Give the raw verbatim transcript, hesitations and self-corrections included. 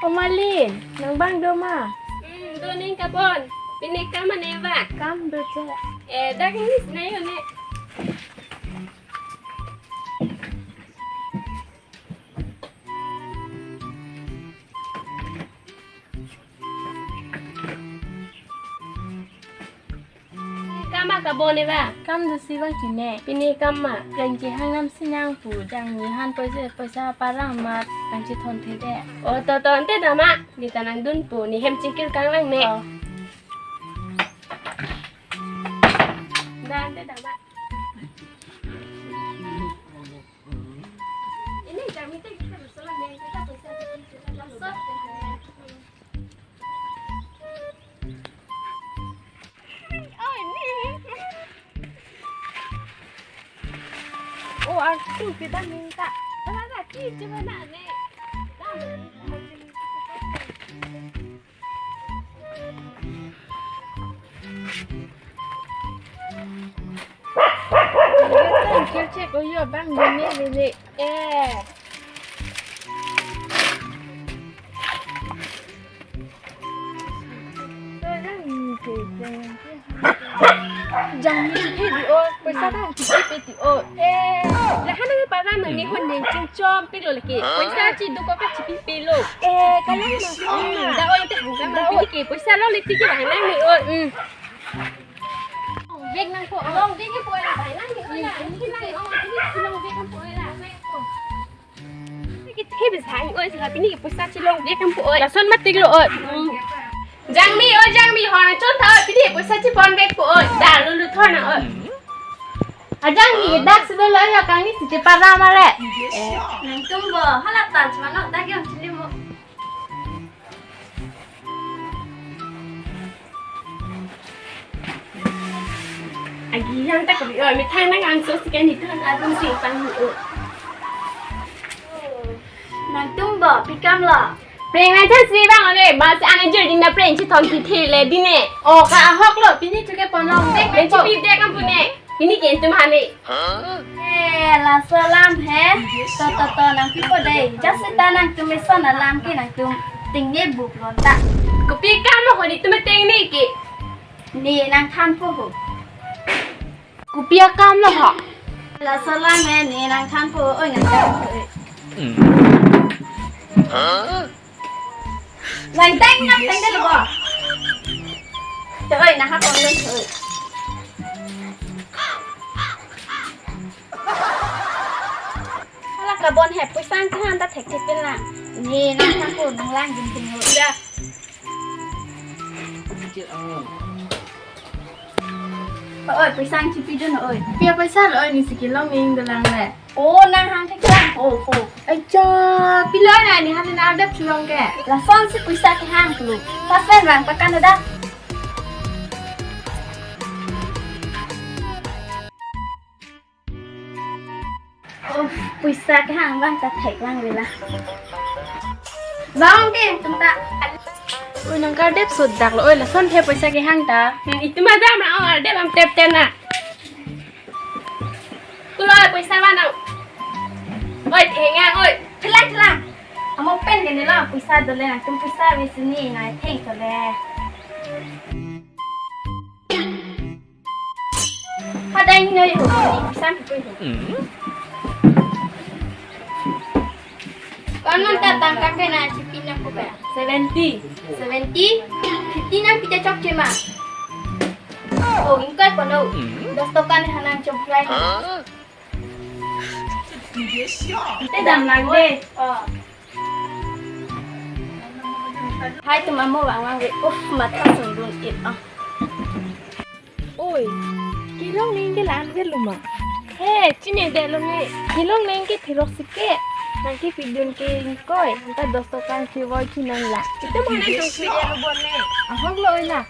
Malin, nang bang do ma? Hmm, do ning kabon. Pini kam mane ba? Kam do che. Eh, dak ni sinayo ne. Kam ma kabon ne ba? Kam do si bang kine. Pini kam ma? Rengke hang nam sinang pu jangmi han poisa poisa parang mat kangchithon thede. O to to ante dama. Ni ta nangdun pu ni hem chingkir kanglang ne. O. Da ante dama. Ini jangmi te kita bersama dengan kita poisa kita langsung. Oh, ini. Oh, aku kita minta. Tara ki coba nak ne. Kecek koyo bang bini bini. Eh. Jangmi chipi di o, poisa ta chipi pe di o. Eh, la hana ke para nang ni hon ding chingchom pilo lagi. Poisa chi duko ka chipi pelo. Eh, kalau ma. Da o ite hang ka ma pili ke poisa lo liti ke hang nang ni o. Hmm. Bag nang ko, long bag ke po la, nang ni o la. Ini nang o, ini long bag ke po la. Ke the bisa ang oi, sila pini ke poisa chilong dia kampo oi. Lason matik lo oi. Jangmi oi, jangmi hon chon tha oi, pini poisa chipon bag po oi. Da lulu thor na oi. Ajangmi dak sudah lo ya kang ni si para mare. Eh, nangtum bo, hala tan chuma no, dak yang chili mo. Agi yang ta kabi oi, methang nang angso si kan ni thang adun si pang ni o. Nangtum bo, pi kam lo. Preng na chan si bang oi, ba si ane jir ding na preng chithon thi thi le dine. O ka ahok lo, pini chuke pon long bag. Ben chipi de kam pune. Pini ke entum hane. Eh, laso alam he. To, to, to, nang pipo dei. Just seta nangtum eson alam ke nangtum tengne buk lonta. Kopi kam lo ho netum tengne ke? Ne nangthanpo ho. Kopi akam lo ho? Laso alam he, ne nangthanpo, oi nangthanpo. Nang teng, nang teng dulu bo. Te oi, nang hapon dun te oi. Hala kabon he, poisa ang khan ta thek thek pen lang. Ne nangthanpo, nang lang dun dun oi. Da. Oi, poisa ang chipi dun oi. Pia poisa lo oi, ne si kelong ning dolang le. O, nang hang thek lang. O, o. Acha, pilo na ne han na adap chulong ke. Lason si poisa kehang tu. Pas pen rang pakan ada. O, poisa kehang bang ta thek lang vela. Bang ke tum ta. Oi, nang kardep sodak lo oi, lason the poisa kehang ta. Hmm, itum ada ma o kardep am tep tena. Kulo poisa mana? Oi, thenga oi. Thelang, thelang. Amo pen ke ne lo poisa dole nangtum poisa ave sini na theng dole. Hadai noi ho, poisa pi ho. Konon ta tangka pen na chipi nangpo pen? Seventy. Seventy? Fifty nangpi chok che ma. O, ingkoi kono. Dos toka ne hanang chom phlai. Te dam lang de. O. Hai tum amo vang vang ve. Uf, matha sundun it ah. Oi, kelong ning ke lang de luma. He, chine de luma. Kelong ning ke thirok si ke. Nang ke pidun ke ingkoi. Nta dos toka ke voi ki nang la. Ita mana tung pide lo bon ne. Ahok lo oi la.